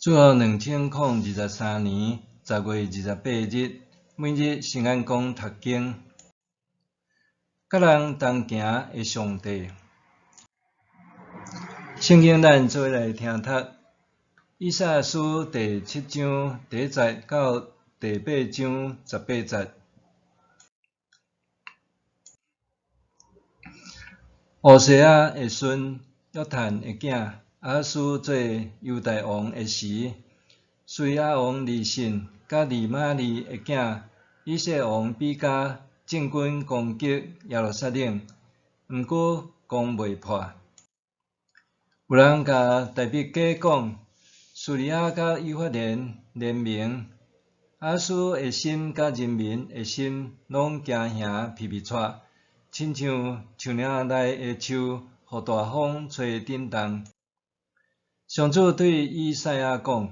主後2023年10月28日，每日聖安講讀經，佮人同行的上帝。聖經咱做伙來聽讀，以賽亞書第七章第一節到第八章十八節。烏西雅的孫約坦的囝亞哈斯做猶大王的時，敘利亞王利汛佮利瑪利的囝以色列王比加進軍攻擊耶路撒冷，毋過攻袂破。有人共大比家講，敘利亞佮以法蓮聯盟，亞哈斯的心佮人民的心攏驚嚇皮皮掣，親像樹林內的樹，予大風吹振動。上主對以賽亞講：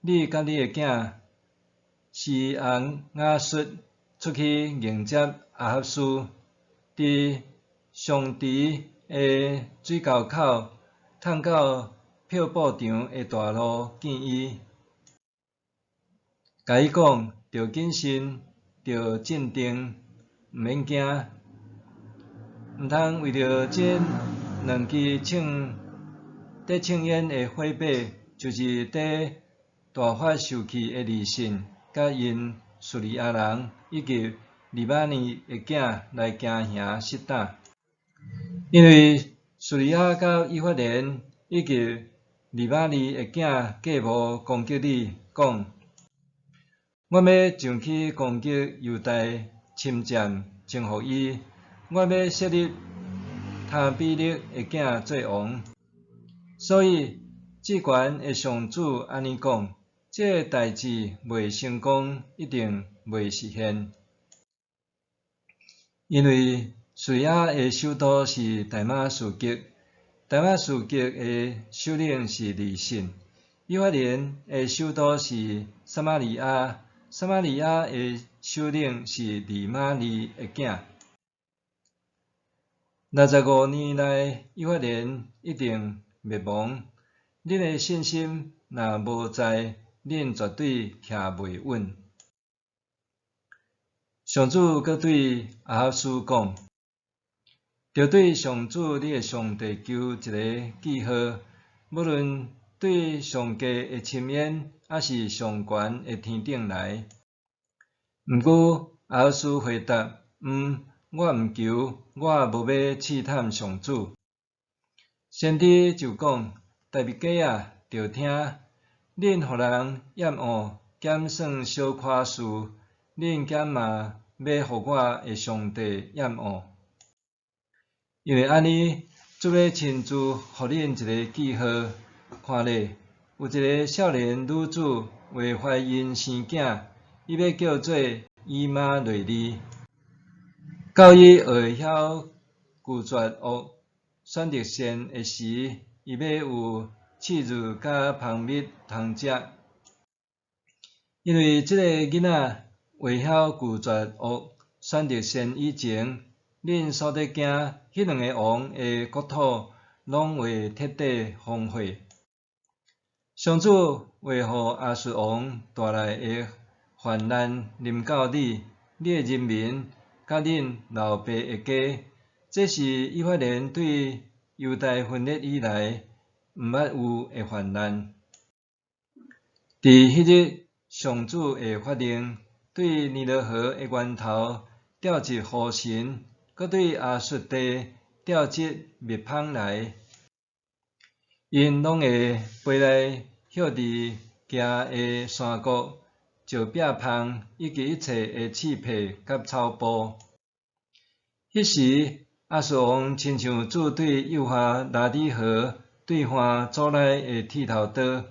你佮你的囝施亞雅述出去迎接亞哈斯，佇上池的水溝口，通到漂布場的大路見伊，共伊講：著謹慎，著鎮定，毋免驚，毋通為著這兩支佇衝煙的火把，就是佇大法受氣的利汛，佮𪜶敘利亞人以及利瑪利的囝來驚嚇失膽。因為敘利亞佮以法蓮以及利瑪利的囝計謀攻擊你，講：阮欲上去攻擊猶大，侵佔征服伊；阮欲設立他比勒的囝做王。所以，至懸的上主按呢講：這个代誌袂成功，一定袂實現。因為敘利亞的首都是大馬士革，大馬士革的首領是利汛；以法蓮的首都是撒瑪利亞，撒瑪利亞的首領是利瑪利的囝。65年內，以法蓮一定滅亡。恁的信心若無在，恁絕對徛袂穩。上主閣對亞哈斯講：著對上主你的上帝求一个記號，無論對上低的深淵，抑是上懸的天頂來。毋過亞哈斯回答：毋，我毋求，我無欲試探上主。先知就講：大比家啊，著聽，恁予人厭惡，減算小可事，恁敢嘛欲予我的上帝厭惡？因為按呢，主欲親自予恁一个記號，看咧，有一个少年女子會懷孕生囝，伊欲叫做以馬內利。到伊學會曉拒絕惡、選擇善的時，伊欲有刺蝟佮蜂蜜通食。因為這个囡仔會曉拒絕惡、選擇善以前，恁所佇驚彼兩个王的國土，攏會徹底荒廢。上主會予亞述王帶來的患難臨到你、你的人民，佮恁老爸的家。這是以法蓮對猶大分裂以來毋捌有的患難。佇彼日，上主會發令，對尼羅河的源頭調集雨神，閣對亞述地調集蜜蜂來，𪜶攏會飛來歇佇行的山谷、石壁縫以及一切的刺柏佮草埔。彼時，亞述王親像主對幼發拉底河對岸祖拉的剃頭刀，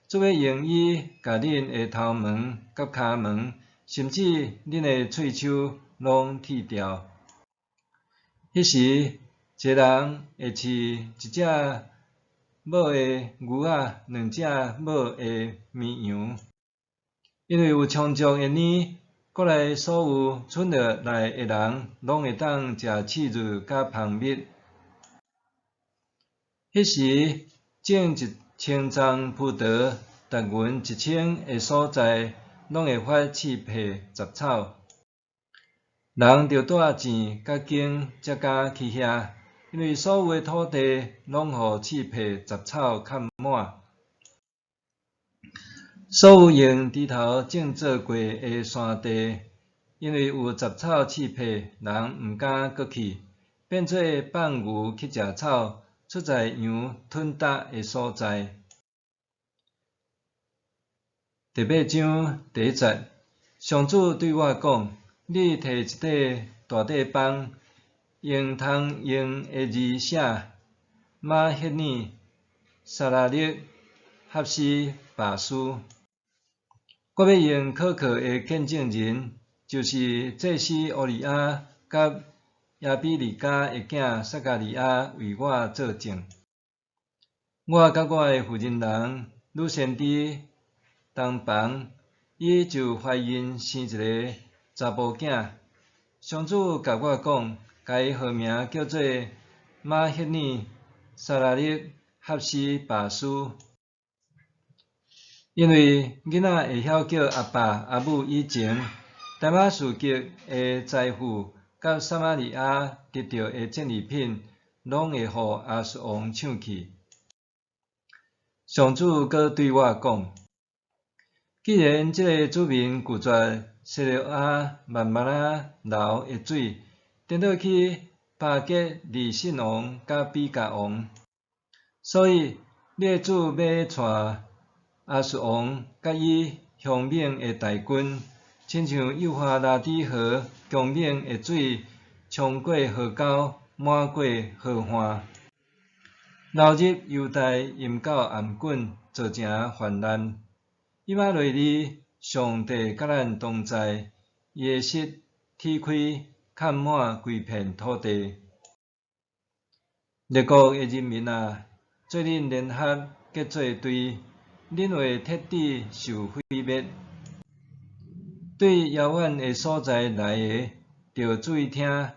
主欲用伊共恁的頭毛佮跤毛，甚至恁的喙鬚攏剃掉。彼時，一个人會飼一隻母的牛仔，兩隻母的綿羊，因為有充足的奶，國內所有村落內的人攏會當食刺蝟佮蜂蜜。彼時，種一千欉葡萄，逐勻1000的所在，攏會發刺皮雜草。人著帶箭佮弓才敢去遐，因為所有的土地攏予刺皮雜草崁滿。所有用鋤頭種作過的山地，因為有雜草刺皮，人毋敢閣去，變做放牛去食草，出在羊吞踏的所在。第八章第一節，上主對我講：你提一塊大塊枋，用通用的字寫瑪赫爾沙拉勒哈斯巴斯。我欲用可靠的見證人，就是祭司烏利亞佮耶比利家的囝撒迦利亞為我做證。我佮我的婦人人女先知同房，伊就懷孕生一个查埔囝。上主共我講，共伊號名叫做瑪赫爾沙拉勒哈斯巴斯。因為囡仔會曉叫阿爸阿母以前，大馬士革的財富佮撒瑪利亞得著的戰利品，攏會予亞述王搶去。上主閣對我講：既然這个子民拒絕西羅亞慢慢仔流的水，顛倒去巴結利汛王佮比加王，所以你的主欲帶亞述王佮伊兇猛的大軍，親像幼發拉底河強猛的水衝過河溝，滿過河岸，流入猶大陰到頷頸，造成泛濫。以馬內利，上帝佮咱同在，伊的膝踢開，崁滿規片土地。列國的人民啊，做恁聯合結做隊，恁會徹底受毀滅。對遙遠的所在來的，著注意聽。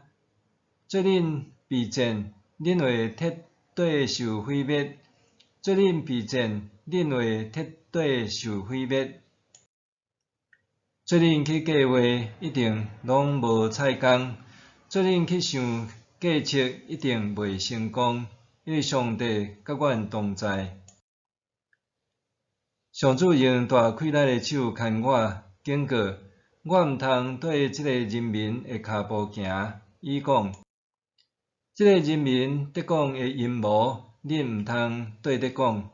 做恁備戰，恁會徹底受毀滅。做恁備戰，恁會徹底受毀滅。做恁去計畫，一定攏無彩工；做恁去想計策，一定袂成功，因為上帝佮阮同在。上主用大氣力的手牽我，警告我毋通綴這个人民的跤步行。伊講：這个人民佇講的陰謀，恁毋通綴咧講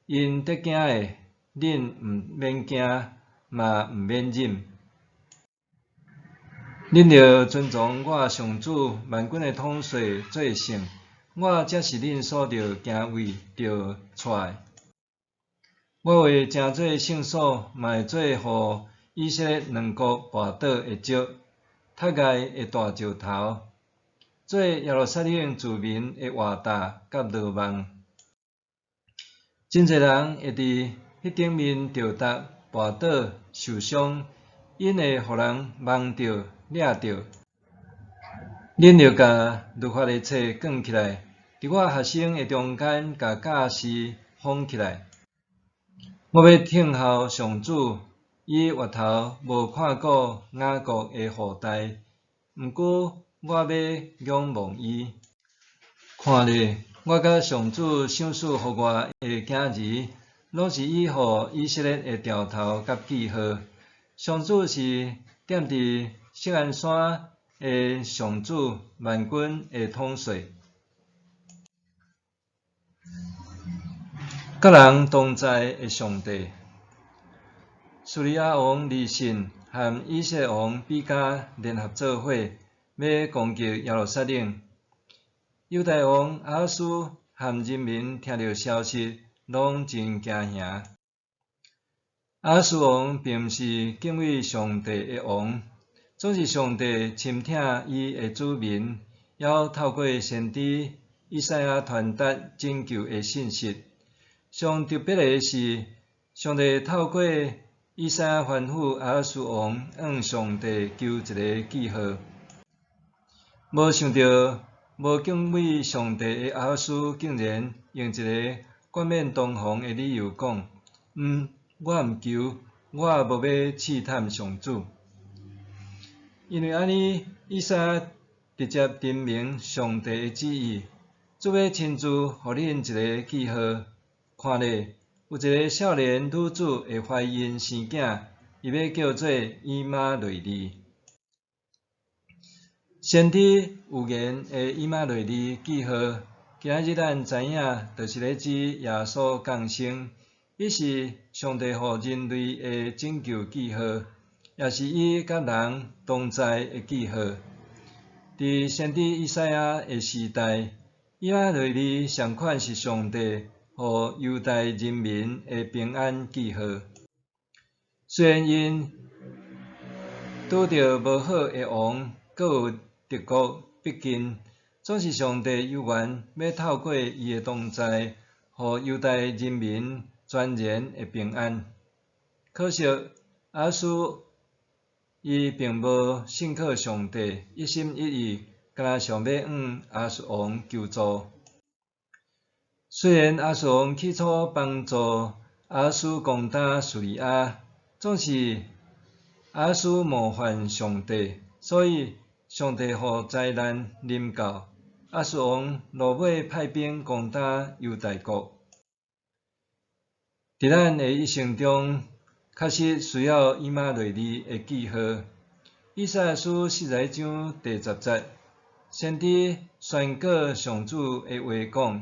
；𪜶佇驚的，恁毋免驚，嘛毋免忍。恁著遵從我上主萬軍的統帥做聖，我才是恁所著敬畏、著帶的。我會成做聖所，嘛會做予以色列兩國跋倒的石，踢礙的大石頭，做耶路撒冷住民的活大佮羅網。真濟人會佇彼頂面著踏、跋倒、受傷，𪜶會予人網著、掠著。恁著共律法的冊捲起來，佇我學生的中間，共教示封起來。我欲聽候上主，伊越頭無看顧雅各的後代，毋過我欲仰望伊。看咧，我佮上主賞賜予我的囝兒，攏是伊予以色列的兆頭佮記號。上主是踮佇錫安山的上主萬軍的統帥。佮人同在的上帝。敘利亞王利汛和以色列王比加聯合做伙，欲攻擊耶路撒冷。猶大王亞哈斯和人民聽著消息，攏真驚嚇。亞哈斯王並毋是敬畏上帝的王，總是上帝深疼伊的子民，猶透過先知以賽亞傳達拯救的信息。上特別的是，上帝透過以賽亞吩咐亞哈斯王向上帝求一个記號。無想著無敬畏上帝的亞哈斯，竟然用一个冠冕堂皇的理由講：毋，我毋求，我無欲試探上主。因為按呢，以賽亞直接陳明上帝的旨意，主欲親自予恁一個記號，看咧，有一个少年女子會懷孕生囝，伊欲叫做以馬內利。先知預言的以馬內利記號，今仔日咱知影，就是咧指耶穌降生，伊是上帝予人類的拯救記號，也是伊佮人同在的記號。佇先知以賽亞的時代，以馬內利仝款是上帝予猶大人民的平安記號。雖然𪜶拄著無好的王，閣有敵國逼近，總是上帝猶原欲透過伊的同在，予猶大人民全然的平安。可惜亞述伊並無信靠上帝，一心一意，干焦想欲向亞述王求助。雖然亞述王起初幫助亞述攻打敘利亞，總是亞述冒犯上帝，所以上帝予災難臨到，亞述王落尾派兵攻打猶大國。佇咱的一生中，確實需要以馬內利的記號。以賽亞書41章第10節，先知宣告上主的話講：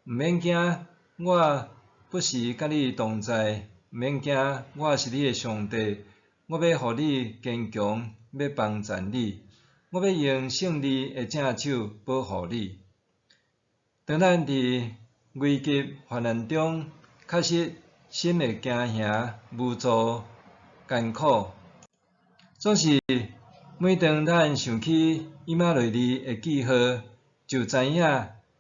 毋免驚，我不時佮你同在；毋免驚，我是你的上帝，我欲予你堅強，欲幫贊你，我欲用勝利的正手保護你。當咱佇危急患難中，確實心會驚嚇、無助、艱苦。總是每當咱想起以馬內利的記號，就知影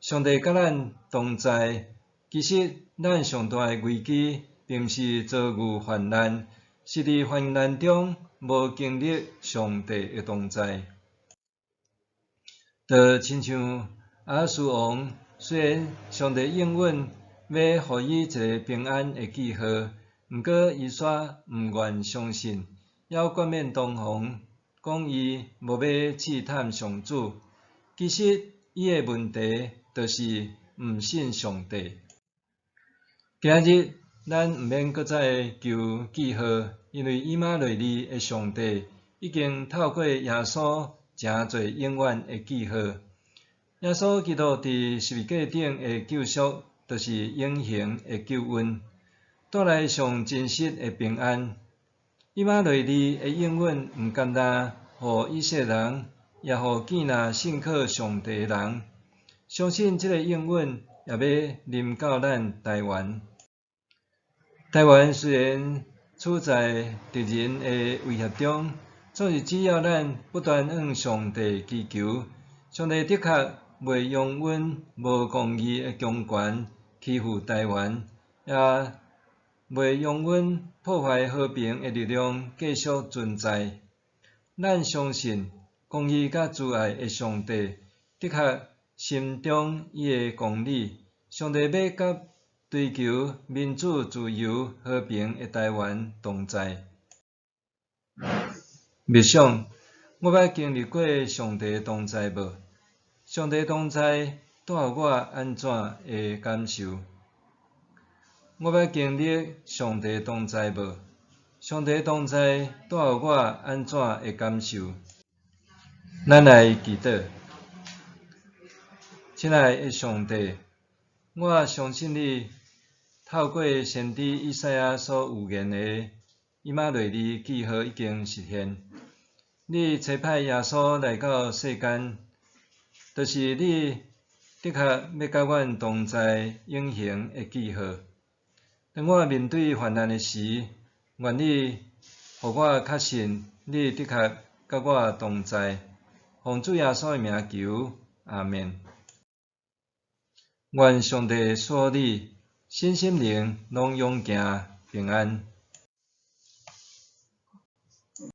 上帝佮咱同在。其實咱上大的危機，並毋是遭遇患難，是佇患難中無經歷上帝的同在。就親像亞述王，雖然上帝應允欲予伊一个平安的記號，毋過伊煞毋願相信，猶冠冕堂皇講伊無欲試探上主。其實伊的問題就是毋信上帝。今仔日咱毋免閣再求記號，因為以馬內利的上帝已經透過耶穌成做永遠的記號。耶穌基督佇十字架頂的救贖，就是永恆的救恩，帶來上真實的平安。以馬內利的應允毋干焦予以色列人，也予見若信靠上帝的人。相信這个應允也欲臨到咱台灣。台灣雖然處在敵人的威脅中，總是只要咱不斷向上帝祈求，上帝的確袂容允無公義的強權欺負台灣，也袂容允破壞和平的力量繼續存在。咱相信公義佮慈愛的上帝，的確心中伊的公理，上帝欲佮追求民主、自由、和平的台灣同在。默想，我捌經歷過上帝的同在無？上帝同在帶予我按怎的感受？我捌經歷上帝同在無？上帝同在帶予我按怎的感受？咱來祈禱。親愛的上帝，我相信你透過先知以賽亞所預言的以馬內利記號已經實現。你差派耶穌來到世間，就是你的確欲佮阮同在永恆的記號。當我面對患難的時，願你予我確信你的確佮我同在。奉主耶穌的名求，阿們。願上帝賜予你身心靈攏勇健平安。